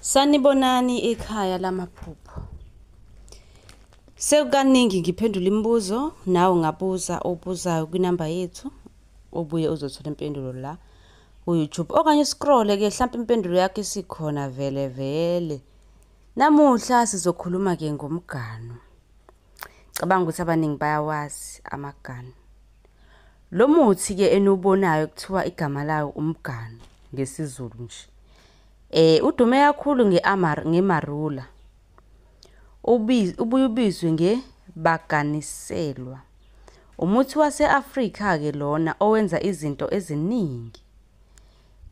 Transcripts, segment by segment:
Sanibonani ekhaya lamaphupho. Sekukaningi ngiphendula imibuzo, nawe ungabuza obuzayo kwinamba yethu, ubuye uzothola impendulo la ku-YouTube. Okanye u-scroll-e-ke hlampe impendulo yakho isikhona vele vele. Namuhla sizokhuluma-ke ngomgano. Cabanga ukuthi abaningi bayawazi amaganu. Lo muthi-ke eniwubonayo kuthiwa igama lawo umganu ngesiZulu nje. Udume kakhulu ngemarula. Ubuye ubizwe ngebaganiselwa. Umuthi wase-Afrika-ke lona owenza izinto eziningi.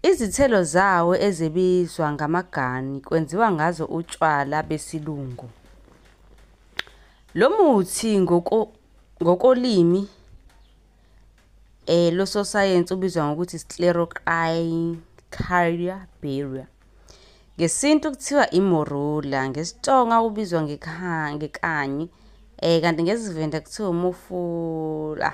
Izithelo zawo ezibizwa ngamagani kwenziwa ngazo utshwala besilungu. Lo muthi ngokolimi lososayensi ubizwa ngokuthi Sclerocarya birrea. Ngesintu kuthiwa imorula, ngesiTsonga ubizwa ngekanyi, kanti ngesiVenda kuthiwa umufula.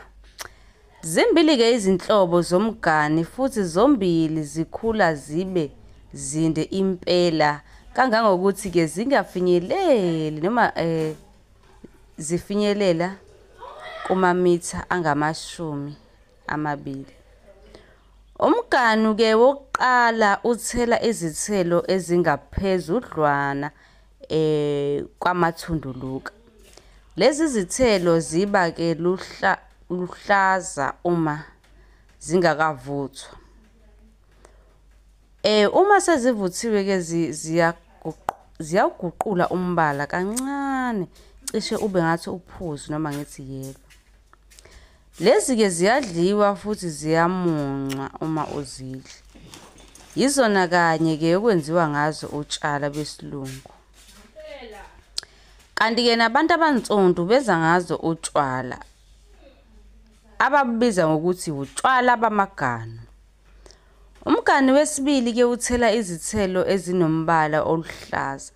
Zimbili-ke izinhlobo zomgani futhi zombili zikhula zibe zinde impela kangangokuthi-ke zingafinyeleli noma zifinyelela kumamitha angama-20. Umganu-ke wokuqala uthela izithelo ezingaphezudlwana kwamathunduluka. Lezi zithelo ziba-ke luhlaza uma zingakavuthwa. Uma sezivuthiwe-ke ziyawuguqula umbala kancane, cishe ube ngathi uphuzi noma ngithi yellow. Lezi-ke ziyadliwa futhi ziyamuncwa uma uzidla. Yizona kanye-ke okwenziwa ngazo utshwala besilungu. Kanti-ke nabantu abansundu benza ngazo utshwala ababubiza ngokuthi utshwala bamaganu. Umganu wesibili-ke uthela izithelo ezinombala oluhlaza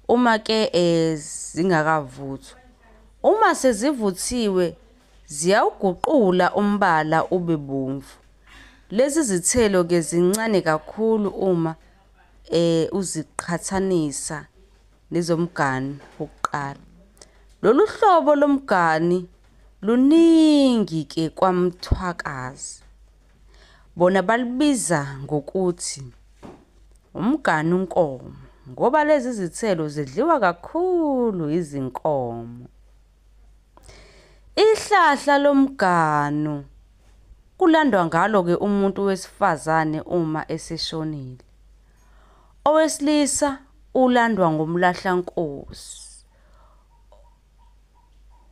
uma-ke zingakavuthwa. Uma sezivuthiwe ziyawuguqula umbala ube bomvu. Lezi zithelo-ke zincane kakhulu uma uziqhathanisa nezomganu wokuqala. Lolu hlobo lomgani luningi-ke kwaMthwakazi. Bona balubiza ngokuthi umganu nkomo ngoba lezi zithelo zidliwa kakhulu izinkomo. Ihlahla lomganu kulandwa ngalo-ke umuntu wesifazane uma eseshonile. Owesilisa ulandwa ngomlahlankosi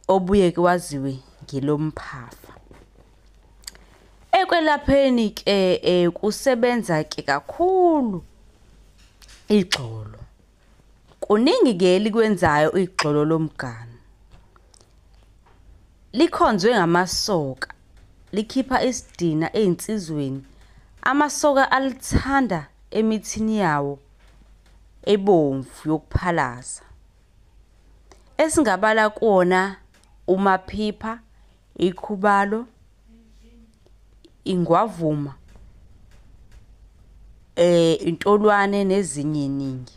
obuye-ke waziwe ngelomphafa. Ekwelapheni-ke kusebenza-ke kakhulu igxolo. Kuningi-ke elikwenzayo igxolo lomganu. Likhonzwe ngamasoka, likhipha isidina ey'nsizweni. Amasoka alithanda emithini yawo ebomvu yokuphalaza. Esingabala kuwona umaphipha, ikhubalo, ingwavuma, intolwane nezinye iningi.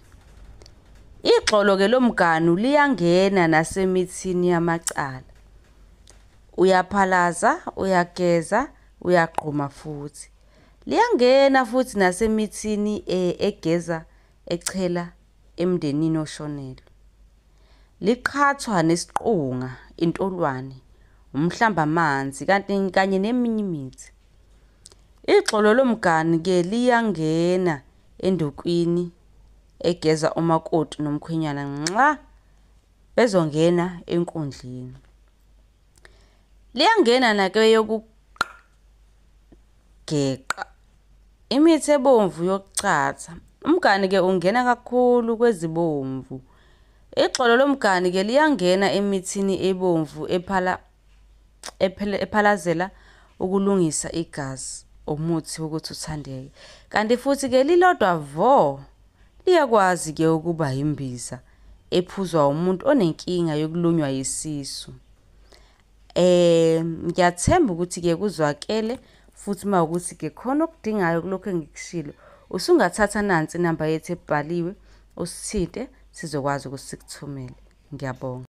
Igxolo-ke lomganu liyangena nasemithini yamacala. Uyaphalaza, uyageza, uyagquma futhi. Liyangena futhi nasemithini egeza echela emndenini oshonelwe. Liqhathwa nesiqunga, intolwane, umhlambamanzi kanti kanye neminye imithi. Igxolo lomganu-ke liyangena endukwini egeza umakoti nomkhwenyana nxa bezongena enkundleni. Liyangena nakweyokugeqa imithi ebomvu yokuchatha. Umganu-ke ungena kakhulu kwezibomvu. Igxolo lomganu-ke liyangena emithini ebomvu ephalazela ukulungisa igazi, umuthi wokuthi uthandeke. Kanti futhi-ke lilodwa vo liyakwazi-ke ukuba imbiza ephuzwa umuntu onenkinga yokulunywa yisisu. Ngiyathemba ukuthi-ke kuzwakele futhi uma ukuthi-ke khona okudingayo kulokhu engikushilo, usungathatha nansi inamba yethu ebhaliwe. Usithinte sizokwazi ukuthi sikuthumele. Ngiyabonga.